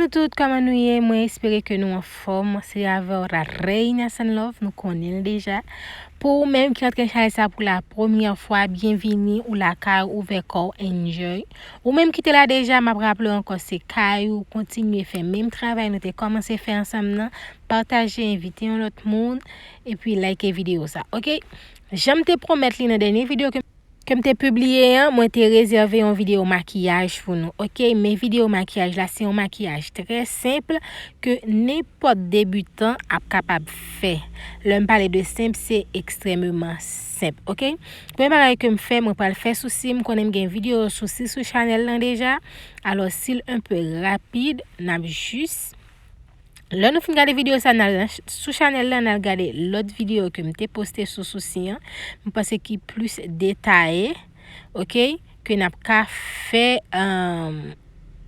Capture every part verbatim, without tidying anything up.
Tout, kòman nou ye? Mwen espere ke nou anfòm. Se avè w la Reina San Love, nou konnen l deja. Pou ou menm ki antre chanèl sa pou la premyè fwa, byenvini, ou lakay ou, ouvè kò w, enjoy. Ou menm ki te la deja, m ap raple w ankò, se kay ou, kontinye fè menm travay nou te kòmanse fè ansanm nan, pataje, envite yon lòt moun, epi like videyo sa, oke? Jan m te pwomèt li nan dènye videyo ke ke m te pibliye an, mwen te rezève yon videyo makiyaj pou nou, oke? Men videyo makiyaj la, se yon makiyaj trè senp ke nenpòt debitan ap kapab fè. Lè m pale de senp, se ekstrèmeman senp, oke? Premye bagay ke m fè, mwen pral fè sousi, m konnen m gen videyo sousi sou chanèl lan deja. Alò, si l enpe rapid, n ap jis Lè nou fin gade videyo sa, n al nan ch-, sou chanèl la, n al gade lòt videyo ke m te poste sou sousi an. M panse ki plis detaye, oke, ke n ap ka fè, um,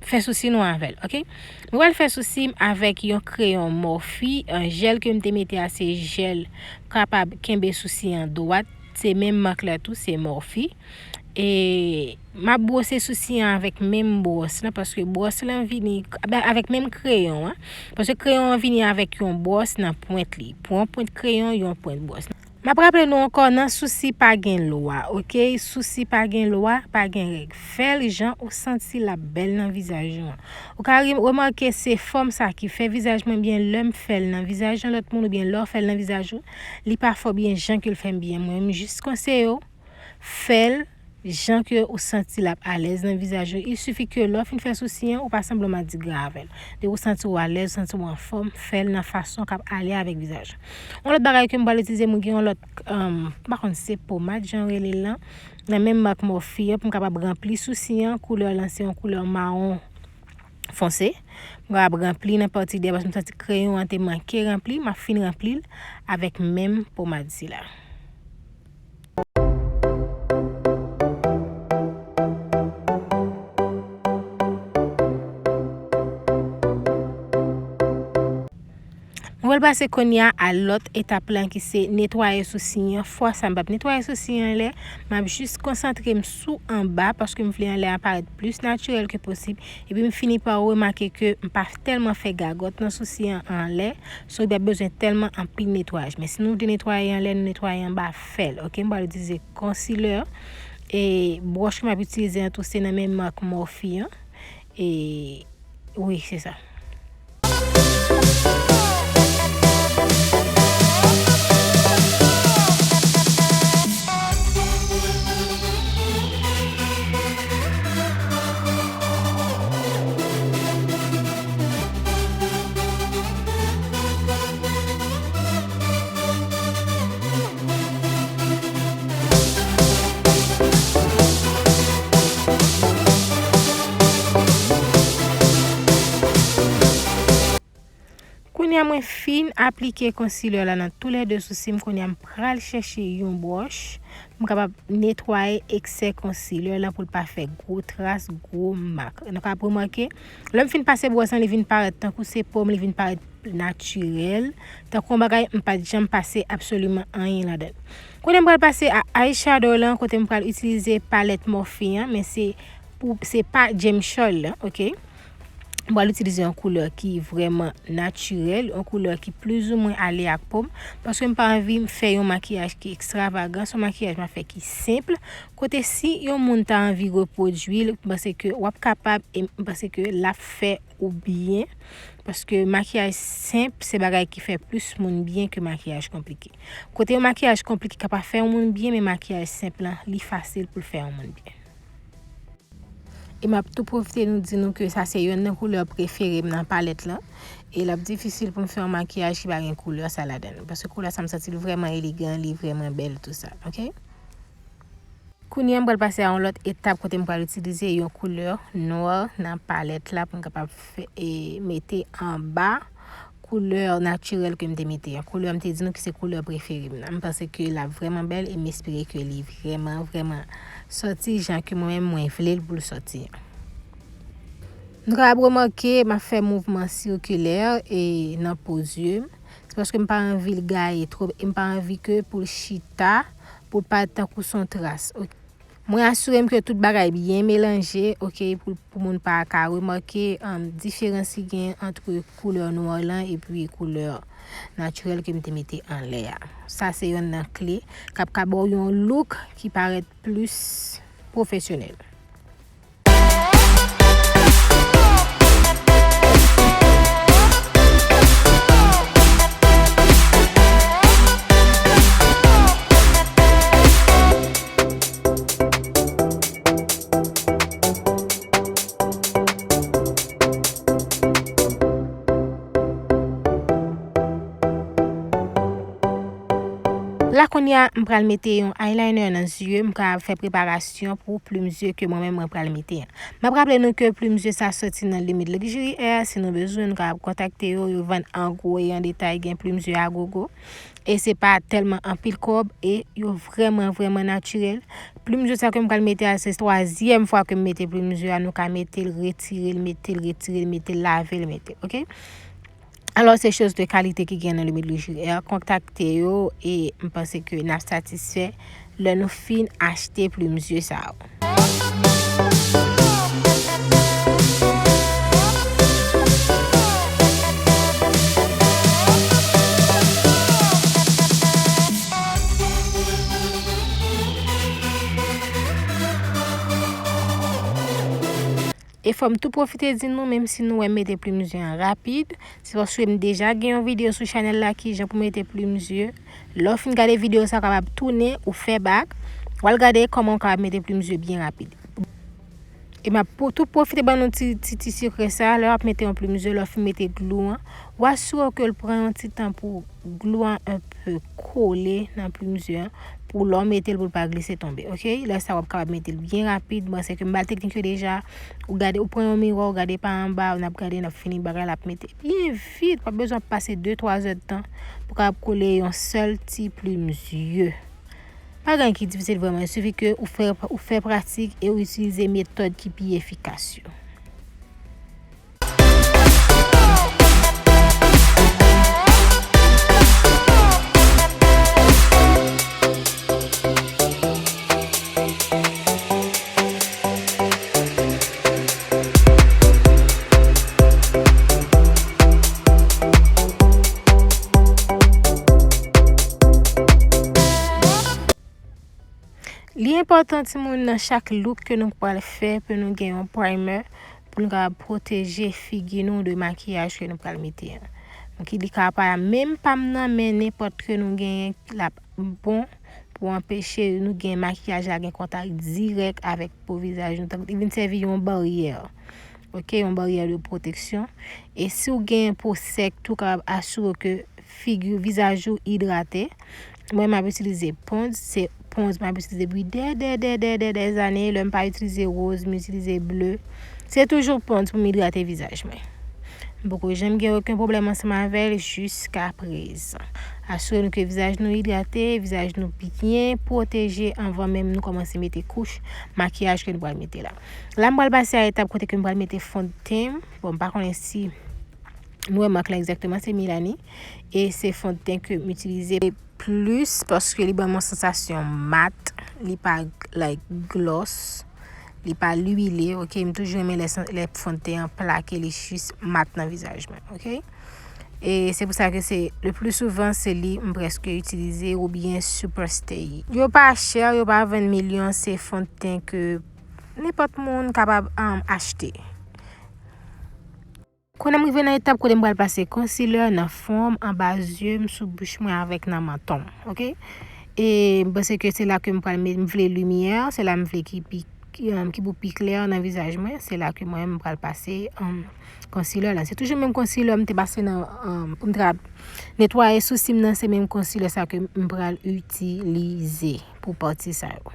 fè sousi nou avè l, oke? Mwen pral fè sousi m avèk yon kreyon Morphe, yon jèl ke m te mete a, se jèl kapab kenbe sousi an dwat. Se menm mak la tou, se Morphe. E m ap bwose sousi an avèk menm bwòs lan, paske bwòs lan vini avèk menm kreyon an. Paske kreyon an vini avèk yon bwòs nan pwent li. Pou yon pwent kreyon, yon pwent bwòs. M ap raple nou ankò, nan sousi pa gen lwa, oke? Sousi pa gen lwa, pa gen règ. Fè l jan ou santi l ap bèl nan vizaj ou an. Ou ka re-, remake se fòm sa ki fè vizaj mwen byen lè m fè l nan vizaj yon lòt moun oubyen lè w fè l nan vizaj ou. Li pa fè w byen jan ke l fè m byen. Mwen, m jis konseye w, fè l jan ke ou santi l ap alèz nan vizaj ou. Il sifi ke lè w fin fè sousi an, ou pa sanble madigra avè l. Depi w santi w alèz, ou santi w anfòm, fè l nan fason k ap ale avèk vizaj ou. Yon lòt bagay ke m pral itilize, mwen gen yon lòt, um, m pa konn se pomad jan yo rele l lan, nan menm mak Morphe an, pou m kapab ranpli sousi an. Koulè lan se yon koulè mawon fonse. Mwen ap ranpli nan pati dèyè paske m santi kreyon an te manke ranpli. M ap fin ranpli l avèk menm pomad sila. Mwen pral pase kounye a a lòt etap lan ki se netwaye sousi an. Fwa sa m p ap netwaye sousi an anlè, m ap jis konsantre m sou anba paske m vle anlè a parèt plis natirèl ke posib. Epi m fini pa remake ke m pa tèlman fè gagòt nan sousi an anlè, so li p ap bezwen tèlman anpil netwayaj. Men si nou vle netwaye anlè, nou netwaye anba, fè l, oke? M pral itilize concealer. E bwòch ke m ap itilize an tou se nan menm mak Morphe an. E wi, se sa. Kounye a mwen fin aplike concealer la nan toulède sousi m, kounye a m pral chèche yon bwòch pou m kapab netwaye eksè concealer la pou l pa fè gwo tras, gwo mak. Nou kapab remake, lè m fin pase bwòch lan, li vin parèt tankou se po m, li vin parèt natirèl, tankou yon bagay m pa t janm pase absoliman anyen ladan l. Kounye a m pral pase a eyeshadow lan, kote m pral itilize palèt Morphe an, men se pou, se pa James Charles lan, oke? M pral itilize yon koulè ki vrèman natirèl, yon koulè ki plizoumwen ale ak po m, paske m pa anvi m fè yon makiyaj ki ekstravagan, se yon makiyaj m ap fè ki senp, kote si yon moun ta anvi repwodui l, m panse ke w ap kapab, e m panse ke l ap fè ou byen, paske makiyaj senp se bagay ki fè plis moun byen ke makiyaj konplike. Kote yon makiyaj konplike ka pa fè yon moun byen, men makiyaj senp lan, li fasil pou l fè yon moun byen. E m ap tou pwofite nou di nou ke sa se yonn nan koulè prefere m nan palèt lan. E l ap difisil pou m fè yon makiyaj ki pa gen koulè sa ladan l. Paske koulè sa m santi l vrèman elegan, li vrèman bèl, tou sa. Oke? Kounye a, m pral pase a yon lòt etap kote m pral itilize yon koulè nwa nan palèt la pou m kapab fè, e, mete anba koulè natirèl ke m te mete an. Koulè m te di nou ki se koulè prefere m nan. M panse ke l ap vrèman bèl e m espere ke li vrèman, vrèman sòti jan ke mwen menm mwen vle l pou l sòti an. Nou kapab remake, m ap fè mouvman sikilè e nan po zye m. Se paske m pa anvi l gaye twòp e m pa anvi ke pou l chita, pou l parèt tankou se yon tras. Oke. Mwen asire m ke tout bagay byen melanje, oke, pou, pou moun pa ka remake, um, diferans ki gen ant koulè nwa lan epi koulè natirèl ke m te mete anlè a. Sa se yonn nan kle k ap ka ba w yon look ki parèt plis pwofesyonèl. La kounye a, m pral mete yon eyeliner nan zye, m ka fè preparasyon pou plim zye ke mwen menm mwen pral mete an. M ap raple nou ke plim zye sa soti nan Limit Luxury Hair. Si nou bezwen, nou ka kontakte yo. Yo vann an gwo e an detay, gen plim zye a gogo. E se pa tèlman anpil kòb e yo vrèman, vrèman natirèl. Plim zye sa ke m pral mete a, se twazyèm fwa ke m mete plim zye a. Nou ka mete l, retire l, mete l, retire l, mete l, lave l, mete l, oke? Alò, se choz de kalite ki gen nan Limit Luxury Hair. Kontakte yo e m panse ke n ap satisfè lè nou fin achte plim zye sa yo. E fò m tou pwofite di nou, menm si nou wè m mete plim zye an rapid, se paske m deja gen yon videyo sou chanèl la kijan pou mete plim zye. Lè w fin gade videyo sa, w kapab tounen ou fè bak, w al gade kòman w kapab mete plim zye byen rapid. E m ap pou, tou pwofite ban nou ti, ti, ti sekrè sa, lè w ap mete yon plim zye, lè w fin mete glou an, w asire w ke l pran yon ti tan pou glou an enpe kole nan plim zye an, pou lè w mete l pou l pa glise tonbe, oke? Lè sa w ap kapab mete l byen rapid, bon, se ke m ba l teknik yo deja, ou gade, ou pran yon miwa, ou gade pa anba, n ap gade, n ap fini bagay la ap mete byen vit, pa bezwen ap pase de twa zè d tan pou kapab kole yon sèl ti plim zye. Pa gen anyen ki difisil vrèman, il sifi ke ou fè, ou fè pratik e ou itilize metòd ki pi efikas yo. Li enpòtan, timoun, nan chak look ke nou pral fè, pou nou gen yon primer, pou nou kapab pwoteje figi nou de makiyaj ke nou pral mete an. Donk, li ka pa menm pa m nan, men nenpòt ke nou genyen, l ap bon pou anpeche nou gen makiyaj la gen kontak dirèk avèk po vizaj nou, tankou li vin sèvi yon baryè. Oke, yon baryè de pwoteksyon. E si w gen po sèk tou, kapab asire w ke figi, vizaj ou idrate. Mwen, m ap itilize Pond's, se Pond's m ap itilize depi dè, dè, dè, dè, dè, dè zane. Lè m pa itilize woz, m itilize ble. Se toujou Pond's pou m idrate vizaj mwen. M poko janm gen okenn pwoblèm ansanm avè l jiskaprezan. Asire nou ke vizaj nou idrate, vizaj nou byen pwoteje anvan menm nou kòmanse mete kouch makiyaj ke nou pral mete la. La, m pral pase a etap kote ke m pral mete fond de ten. Bon, m pa konnen si nou wè mak la egzakteman, se Milani. E se fond de ten ke m itilize plis paske li ban m yon sansasyon mat, li pa, like, gloss, li pa lwile, oke? M toujou renmen lè san-, lè fond de ten an plake, li jis mat nan vizaj mwen, oke? E se pou sa ke se, le pli souvan, se li m prèske itilize oubyen Superstay. Yo pa chè, yo pa vann milyon, se fond de ten ke nenpòt moun kapab, um, achte. Kounye a m rive nan etap kote m pral pase concealer nan fwon m, anba zye m, sou bouch mwen avèk nan manton m, oke? E m panse ke se la ke m pral met, m vle limyè, se la m vle ki pi, ki, um, ki pou pi klè nan vizaj mwen, se la ke mwen m pral pase, um, concealer la. Se toujou menm concealer m te pase nan, um, pou m ta netwaye sousi m nan, se menm concealer sa ke m pral itilize pou pati sa yo.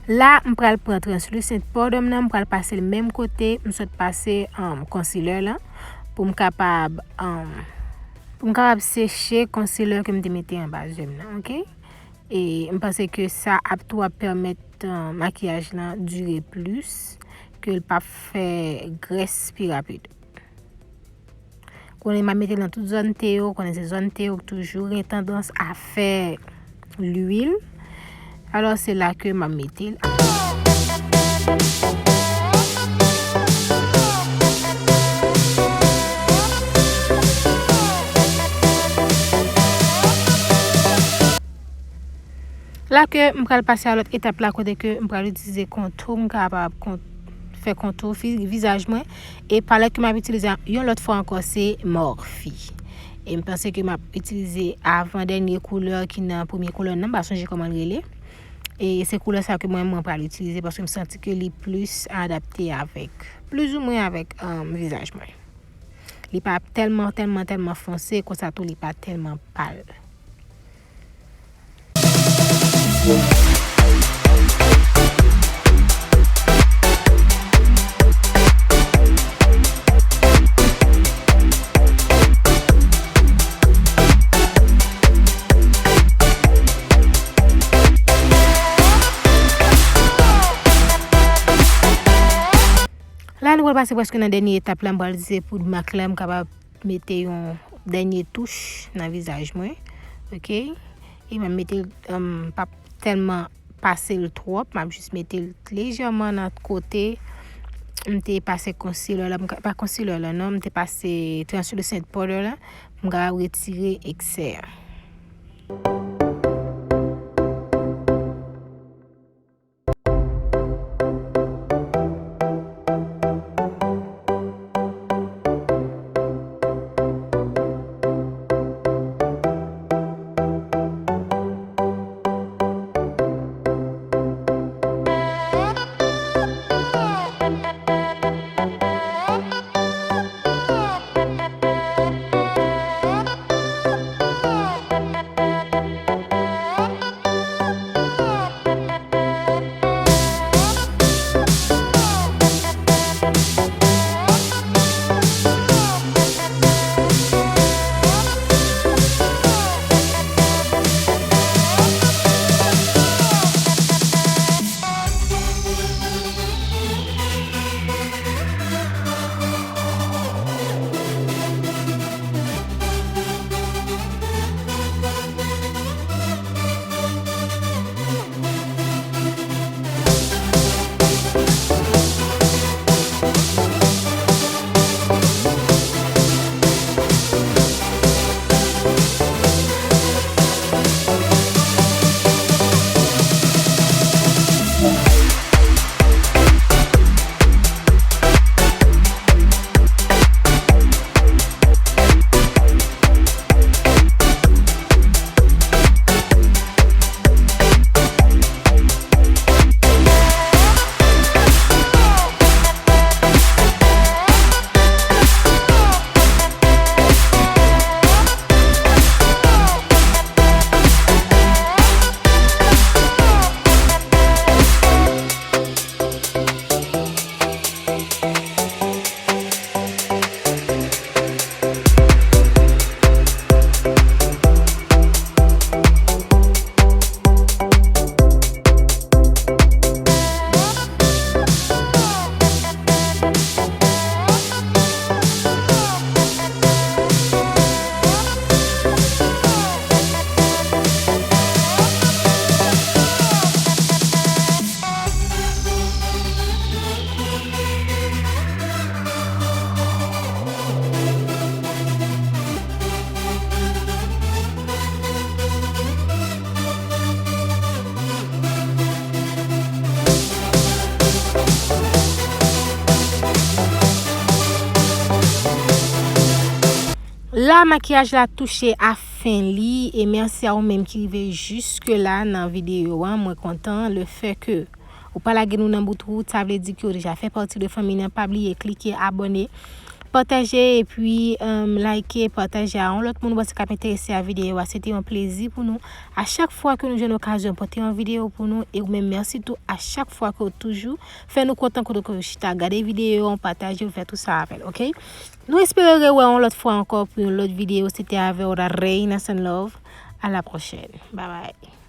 La, m pral pran translucent powder m nan, m pral pase l menm kote m sot pase, um, concealer lan, pou m kapab, um, pou m kapab seche concealer ke m te mete anba zye m nan, oke? E m panse ke sa ap tou ap pèmèt, um, makiyaj lan dire plis, ke l p ap fè grès pi rapid. Konnen m ap mete l nan tout zòn T yo, konnen se zòn T yo ki toujou gen tandans a fè lwil. Alò, se la ke m ap mete l. La ke m pral pase a lòt etap la, kote ke m pral itilize kontou, m kapab kont-, fè kontou fi-, vizaj mwen. E palèt ke m ap itilize a, yon lòt fwa ankò, se Morphe. E m panse ke m ap itilize avan dènye koulè ki nan premye koulè nan, m pa sonje kòman l rele. E se koulè sa ke mwen, mwen pral itilize paske m santi ke li plis adapte avèk, plizoumwen avèk, um, vizaj mwen. Li pa tèlman, tèlman, tèlman fonse, konsa tou li pa tèlman pal. La, nou pral pase prèske nan dènye etap la. M pral itilize poud mak la, m kapab mete yon dènye touch nan vizaj mwen. Oke? E m ap mete l, um, p ap tèlman pase l twòp, m ap jis mete l lejèman nan kote m te pase concealer la, m ka, pa concealer la, non, m te pase translucent powder la, m ka retire eksè a. La, makiyaj la touche a fen li, e mèsi a ou menm ki rive jiske la nan videyo an. Mwen kontan le fè ke ou pa lage nou nan bout wout, sa vle di ke ou deja fè pati de fanmi nan. Pa bliye klike abòne, pataje epi um, like, pataje a yon lòt moun ou panse k ap enterese a videyo a. Se te yon plezi pou nou. A chak fwa ke nou jwenn okazyon pote yon videyo pou nou, e ou menm mèsi tou a chak fwa ke w toujou fè nou kontan kote ke w chita gade videyo an, pataje, w fè tout sa avè l, oke? Nou espere rewè yon lòt fwa ankò pou yon lòt videyo. Se te avè w la Reina San Love. A la pwochèn. Bye bye.